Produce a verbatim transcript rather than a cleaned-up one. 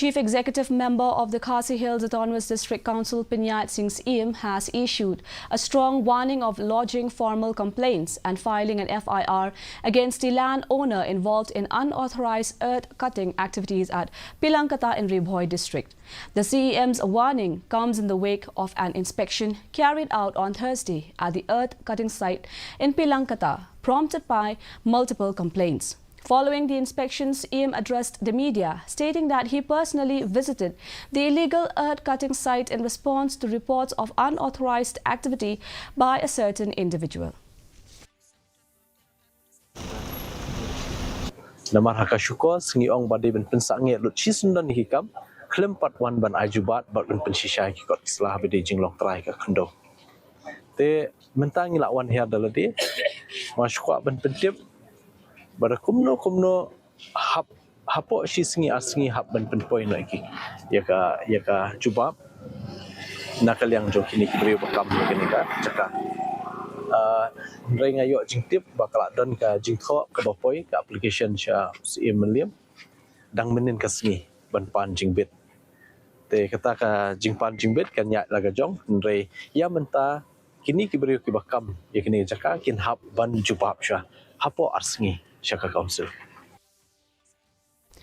Chief Executive Member of the Khasi Hills Autonomous District Council, Panchayat Singh Syiem, has issued a strong warning of lodging formal complaints and filing an F I R against the land owner involved in unauthorized earth cutting activities at Pilangkata in Ri Bhoi district. The C E M's warning comes in the wake of an inspection carried out on Thursday at the earth cutting site in Pilangkata, prompted by multiple complaints. Following the inspection, C E M addressed the media, stating that he personally visited the illegal earth cutting site in response to reports of unauthorized activity by a certain individual. Namar ha ka shukor sngi ong ba dei ban pynsangeh lut shi syndon ïa ki kam, khlem pat wan ban ai jubab bad ban pynshisha ïa ki kot ki sla ba dei jinglong trai ka khyndew. Te mynta ngi la wan hiar da lade, nga shu kwah ban pyntip ba da kumno kumno hap, hapoh shi sngi ar sngi hap ban pynpoi noh ïa ki, ïa ka, ïa ka jubab na ka liang jong kine ki briew ba kam ïa kane ka jaka. Ah, hynrei nga ïoh jingtip ba ka la don ka jingthoh kaba poi ka application sha C E M Mylliem dang mynnin ka sngi ban pan jingbit. Te kata ka jingpan jingbit kan ïaid la ka jong, hynrei ïa mynta kine ki briew kiba kam ïa kine ki jaka kin hap ban jubab shuwa hapoh ar sngi sha ka council.